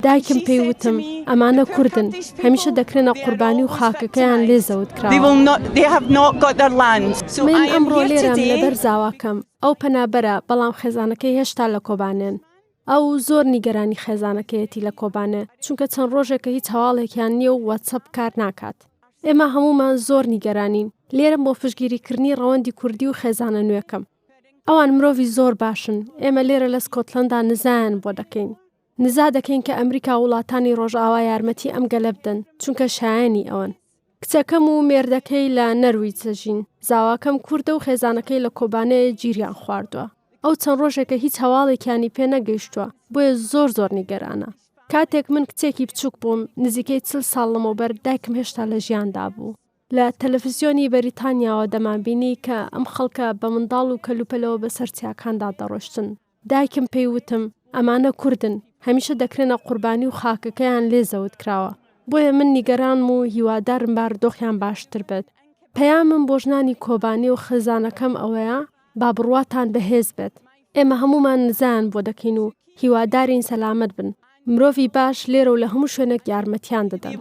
دایکم پێی وتم، ئەمانە کوردن، هەمیشە دەکرێنە قوربانی و خاکەکەیان لێ زەوت کراوە. من ئەمڕۆ لێرەم لەبەر زاواکەم، ئەو پەنابەرە، بەڵام خێزانەکەی هێشتا لە کۆبانێن. ئەو زۆر نیگەرانی خێزانەکەیەتی لە کۆبانێ، چونکە چەند ڕۆژێکە هیچ هەواڵێکیان نییە و واتسئەپ کار ناکات. ئێمە هەموومان زۆر نیگەرانین. لێرەم بۆ پشتگیریکردنی ڕەوەندی کوردی و خێزانە نوێکەم. ئەوان مرۆڤی زۆر باشن، ئێمە لێرە لە سکۆتلەندا نزایان بۆ دەکەین. نزا دەکەین کە ئەمریکا و وڵاتانی ڕۆژئاوا یارمەتی ئەم گەلە بدەن، چونکە شایەنی ئەوەن. کچەکەم و مێردەکەی لە نەرویج دەژین، زاواکەم کوردە و خێزانەکەی لە کۆبانێ گیریان خواردووە. ئەو چەند ڕۆژێکە هیچ هەواڵێکیانی پێ نەگەیشتووە، بۆیە زۆر زۆر نیگەرانە. کاتێک من کچێکی بچووک بووم، نزیکەی 40 ساڵ لەمەوبەر دایکم هێشتا لە ژیاندا بوو. لە تەلەفزیۆنی بەریتانیاوە دەمانبینی کە ئەم خەڵکە بە منداڵ و کەلوپەلەوە بەسەر چیاکاندا دەڕۆشتن. دایکم پێی وتم، ئەمانە کوردن، هەمیشە دەکرێنە قوربانی و خاکەکەیان لێ زەوت کراوە. بۆیە من نیگەرانم و هیوادارم بارودۆخیان باشتر بێت. پەیامم بۆ ژنانی کۆبانی و خێزانەکەم ئەوەیە، با بڕواتان بەهێز بێت. ئێمە هەموومان نزایان بۆ دەکەین و هیوادارین سەلامەت بن. مرۆڤی باش لێرە و لە هەموو شوێنێک یارمەتیان دەدەن.